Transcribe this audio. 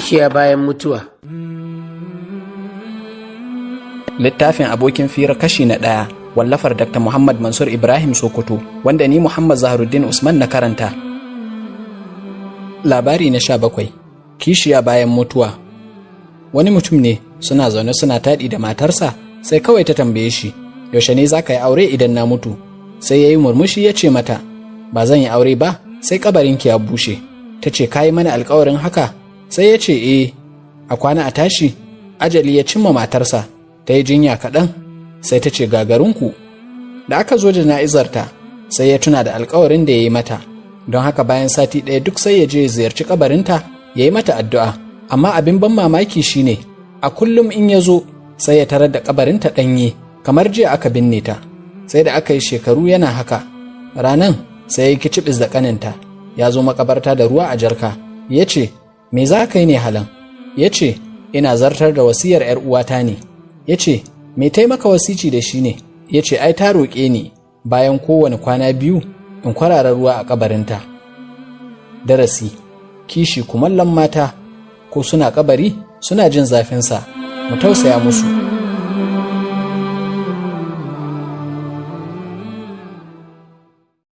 Kishiya bayan mutuwa. Littafin Abokin Fira, kashi na 1, wallafar Dr. Muhammad Mansur Ibrahim Sokoto, wanda ni Muhammad Zaharuddin Usman na karanta. Labari na 17, Kishiya bayan mutuwa. Wani mutum ne suna zaune suna taɗi da matarsa, sai kawai ta tambaye shi, "Yaushe ne za ka yi aure idan na mutu?" Sai ya yi murmushi ya ce mata, "Ba zan yi aure ba sai kabarinki ya bushe." Ta ce, "Ka yi mana alkawarin haka?" Sai ya ce, "Eh." A kwana a tashi, ajali ya cimma matarsa. Ta yi jinya kaɗan, sai ta ce, "Gagarinku." Da aka zo jana'izarta, sai ya tuna da alkawarin da ya yi mata. Don haka bayan sati 1 duk sai ya je ya ziyarci kabarinta ya yi mata addu'a. Amma abin ban mamaki shine, a kullum in ya zo sai ya tarar da kabarinta ɗanye kamar jiya aka binne ta. Sai da aka yi shekaru yana haka. Ranan sai ya kicibis da ƙaninta ya zo makabarta da ruwa a jarka. Ya ce, "Me za ka yi ne halan?" Ya ce, "Ina zartar da wasiyar 'yar uwata ne." Ya ce, "Me taimaka wasici da shi ne?" Ya ce, "Ai ta roƙe ni bayan kowane kwana 2 in kwarara ruwa a kabarinta." Darasi: kishi kumallon mata, ko suna kabari suna jin zafinsa. Mu tausaya musu.